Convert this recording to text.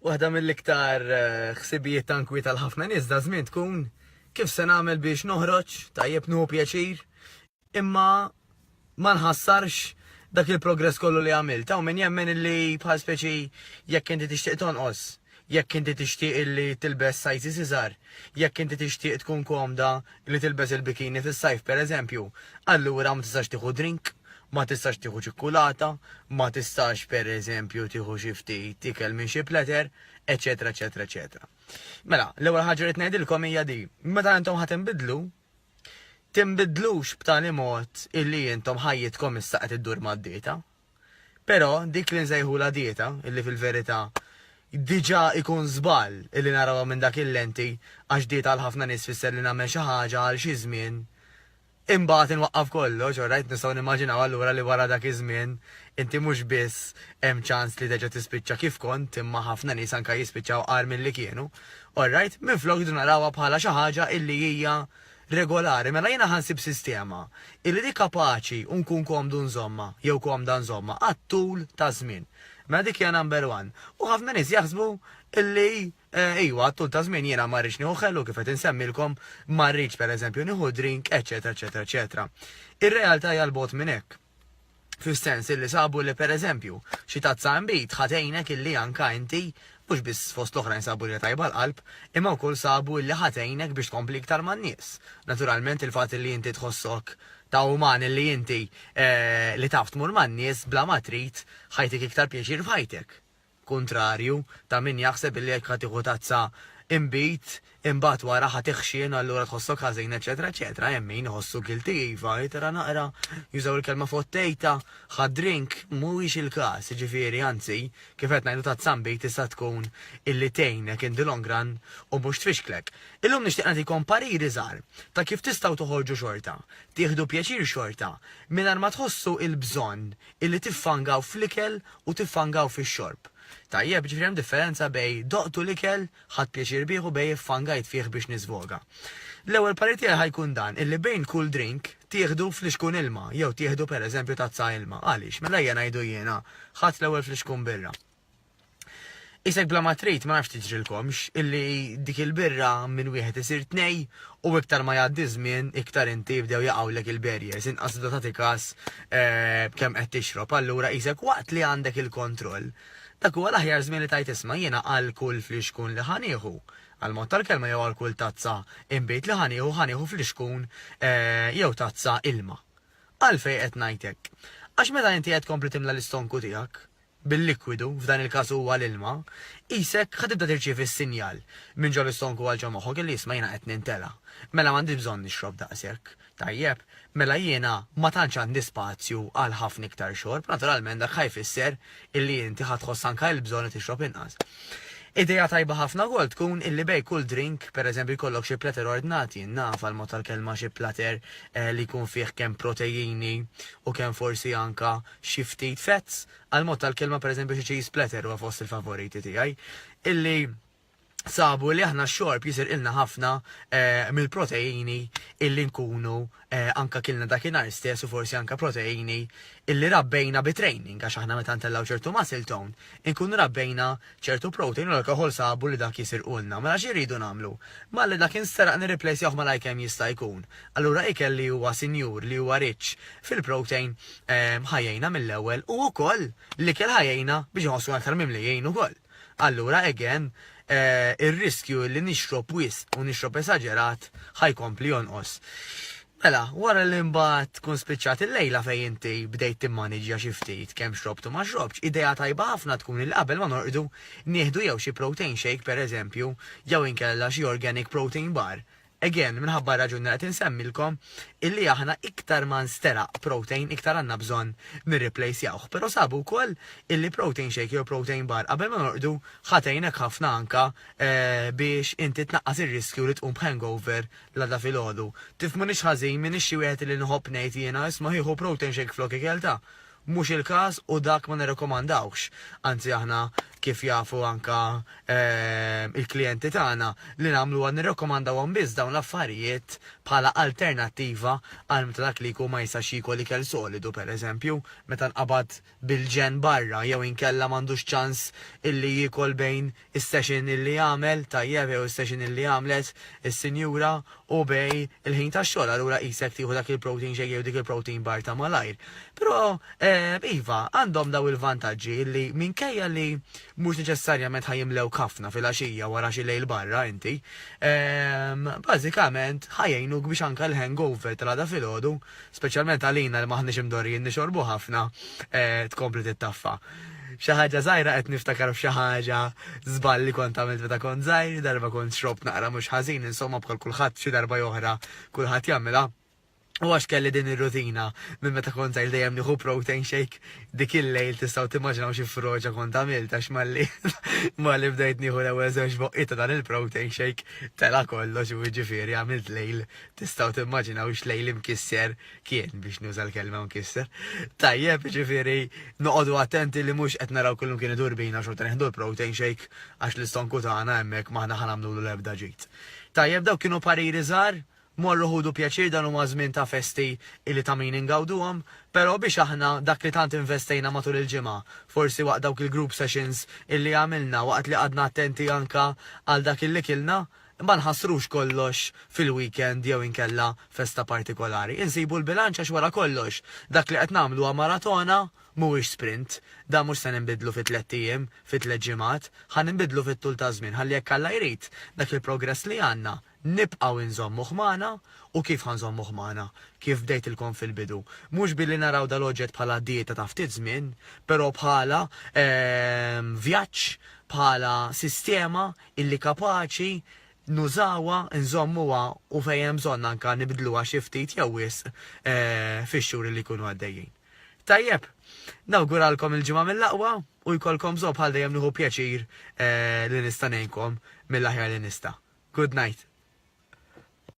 Waħda mill-iktar ħsibijiet ta' nkwiet għal ħafna nies da żmien tkun kif se nagħmel biex noħroġ, tajjeb nieħu pjaċir, imma ma nħassarx dak il-progress kollu li għamilt. Hawn min jemmen illi bħal speċi jekk inti tixtieq tonqos, jekk inti tixtieq illi tilbes sizes iżgħar, jekk inti tixtieq tkun komda li tilbes il-bikini fis-sajf pereżempju, allura ma tistax tieħu drink, ma tistax tieħu ċikkulata, ma tistax pereżempju tieħu xi ftit ikel minn xi platter, eċetera, eċetera, eċetera. Mela, l-ewwel ħaġa li ngħidilkom hija di, meta intom ħa tinbidlu, tinbidlux b'tali mod illi intom ħajjitkom issa qed iddur mad-dieta. Però dik li nsejħulha dieta, illi fil-verità diġà ikun żball illi narawha minn dak il-lenti għax dieta għal ħafna nies tfisser li nagħmel xi ħaġa għal xi żmien Imbagħad inwaqqaf kollox, alright, nistgħu nimmaġinaw allura li wara dak iż-żmien inti mhux biss hemm ċans li terġa' tispiċċa kif kont imma ħafna nies anke jispiċċaw agħar milli kienu. Alright, minflok rridu narawha bħala xi ħaġa illi hija regolari. Mela jiena ħa nsib sistema illi di kapaċi u nkun komdu nżommha jew komda nżommha għat-tul taż-żmien. Mela dik hija number one. U ħafna nies jaħsbu illi Iwa, għat-tul ta' żmien jiena ma rridx nieħu ħelu kif qed insemmilkom, ma rridx pereżempju nieħu drink, eċċetera eċċetera eċċetera. Ir-realtà hija 'l bogħod minn hekk. Fis-sens illi sabu li pereżempju, xi tazza inbid ħa tgħinek illi anka inti, mhux biss fost l-oħrajn sabu li hija tajba għall-qalb, imma wkoll sabu illi ħa tgħinek biex tkompli iktar man-nies. Naturalment il-fatt illi inti tħossok ta' uman illi inti li taf tmur man-nies bla ma trid ħa jtik iktar pjaċir f'ħajtek. Kuntrarju ta' min jaħseb illi jekk ħa tieħu tazza inbid, imbagħad wara ħa tiħxien u allura tħossok ħażin eċċetera eċċetera. Hemm min iħossu guilty iva, tara naqra, jużaw il-kelma fottejta, ħa drink, mhuwiex il-każ, jiġifieri anzi, kif qed ngħidu tazza nbid tista' tkun illi tgħinek in the long run u mhux tfixklek. Illum nixtieq nagħtikom pariri żgħar ta' kif tistgħu toħorġu xorta, tieħdu pjaċir xorta, mingħajr ma tħossu il-bżonn illi tiffangaw fl-ikel u tiffangaw fix-xorb. Tajjeb, jiġifieri hemm differenza bejn doqtu l-ikel, ħadt pjaċir bih u bejn iffangajt fih biex niżvoga. L-ewwel parir tiegħi ħa jkun dan, illi bejn kull drink tieħdu flixkun ilma jew tieħdu pereżempju tazza ilma. Għaliex? Mela ejja ngħidu jiena ħadt l-ewwel flixkun birra. Isek bla ma trid, ma nafx tiġrilkomx, illi dik il-birra minn wieħed isir tnej u iktar ma jgħaddi żmien iktar inti jibdew jaqgħulek il-barriers, inqas tibda tagħti każ eh, kemm qed tixrob. Allura isek waqt li għandek il-kontroll, dak huwa l-aħjar żmien li tajt isma' jiena għal kull flixkun li ħanieħu għal mod tal-kelma jew għal kull tazza inbid li ħanieħu ħanieħu flixkun eh, jew tazza ilma. Għalfejn qed ngħid hekk? Għax meta inti qed tkompli timla l-istonku tiegħek, bil-likwidu, f'dan il-każ huwa l-ilma, qisek ħa tibda tirċievi s-sinjal minn ġol-istonku għal ġo moħħok illi isma' jiena qed nintela'. Mela m'għandix bżonn nixrob daqshekk. Tajjeb, mela jiena ma tantx għandi spazju għal ħafna iktar xorb, naturalment dak ħa jfisser illi inti ħa tħoss anke l-bżonn li tixrob inqas. Idea tajba ħafna wkoll tkun illi bejn kull drink, pereżempju jkollok xi platter ordnat, jien naf għall-mod tal-kelma xi platter li jkun fih kemm proteini u kemm forsi anke xi ftit fats, għall-mod tal-kelma pereżempju xi cheese platter huwa fost il-favoriti tiegħi, illi sabu li aħna x-xorb jisirqilna ħafna eh, mill-proteini illi nkunu eh, anka kilna dakinhar stess u forsi anka proteini illi rabbejna bi training għax aħna meta ntellgħu ċertu muscle tone inkunu rabbejna ċertu protein u l-alkoħol sabu li dak jisirqulna. Mela xi rridu nagħmlu? Malli dak insteraq nirriplejsjawh malajr kemm jista' jkun. Allura ikel li huwa sinjur, li huwa rich fil-protein ħa jgħinna mill-ewwel u wkoll l-ikel ħa jgħinna biex inħossuna aktar mimlijin ukoll. Allura again ir-riskju li nixrob wisq u nixrob esaġerat ħa jkompli jonqos. Mela, wara li mbagħad tkun spiċċat il-lejla fejn inti bdejt timmaniġġja xi ftit kemm xrobt u ma xrobtx, idea tajba ħafna tkun li qabel ma norqdu nieħdu jew xi protein shake pereżempju jew inkella xi organic protein bar. Again, minħabba r-raġuni li qed insemmilkom, illi aħna iktar ma nsteraq protein iktar għandna bżonn nirriplejsjawh. Però sabu wkoll illi protein shake jew protein bar qabel ma norqdu ħa tgħinek ħafna anka biex inti tnaqqas ir-riskju li tqum b'hangover l-għada filgħodu. Tifhmunix ħażin, m'iniex xi wieħed illi nħobb ngħid jiena isma' ħi ħu protein shake flok ikel ta'. Mhux il-każ u dak ma nirrekomandawhx. Anzi aħna kif jafu anka ehm, il-klijenti tagħna li nagħmlu huwa nirrekomandawhom biss dawn l-affarijiet bħala alternattiva għal meta dak li jkun ma jistax jiekol ikel solidu pereżempju, meta nqabad bil-ġenn barra jew inkella m'għandux ċans illi jiekol bejn is-session illi għamel, tajjeb, jew is-session illi għamlet is-sinjura u bejn il-ħin tax-xogħol allura qisek tieħu dak il-protein shake jew dik il-protein bar ta' malajr. Però iva, għandhom dawn il-vantaġġi illi minkejja li mhux neċessarjament ħa jimlewk ħafna filgħaxija wara xi lejl barra inti, bażikament ħa jgħinuk biex anke l-hangover tal-għada filgħodu Speċjalment għalina li m'aħniex imdorrijin nixorbu ħafna, tkompli tittaffa. Xi ħaġa żgħira qed niftakar f'xi ħaġa żball li kont għamilt meta kont żgħir, darba kont xrobt naqra mhux ħażin, insomma bħal kulħadd xi darba jew oħra kulħadd jagħmilha. U għax kelli din ir-rutina minn meta kont żgħir dejjem nieħu protein shake, dik il-lejl tistgħu timmaġinaw xi froġa kont għamilt għax malli malli bdejt nieħu l-ewwel żewġ boqqiet ta' dan il-protein shake tela' kollox u jiġifieri għamilt lejl Tistgħu timmaġinaw x'lejl imkisser kien, biex nuża l-kelma mkisser. Tajjeb, jiġifieri noqogħdu attenti li mhux qed naraw kullimkien idur bina xorta nieħdu l-protein shake għax l-istonku tagħna hemmhekk m'aħna ħa nagħmlulu l-ebda ġid. Tajjeb, dawk kienu pariri żgħar, morru ħudu pjaċir dan huma żmien ta' festi illi ta' min ingawduhom, però biex aħna dak li tant investejna matul il-ġimgħa, forsi waqt dawk il-group sessions illi għamilna waqt li qgħadna attenti anke għal dak illi kilna, Ma nħassrux kollox fil-weekend jew inkella festa partikolari. Insibu l-bilanċ għax wara kollox, dak li qed nagħmlu huwa maratona mhuwiex sprint. Dan mhux se ninbidlu fi tlett ijiem, fi tlett ġimgħat. Ħa ninbidlu fit-tul taż-żmien ħalli jekk Alla jrid, dak il-progress li għandna nibqgħu nżommuh magħna. U kif ħa nżommuh magħna? Kif bdejtilkom fil-bidu. Mhux billi naraw dal-oġġett bħala dieta ta' ftit żmien, però bħala vjaġġ, bħala sistema illi kapaċi nużawha, nżommuha u fejn hemm bżonn anke nibdluha xi ftit jew wisq fix-xhur li jkunu għaddejjin. Tajjeb, nawguralkom il-ġimgħa mill-aqwa u jkollkom bżonn bħal dejjem nieħu pjaċir li nista' ngħinkom mill-aħjar li nista'. Good night.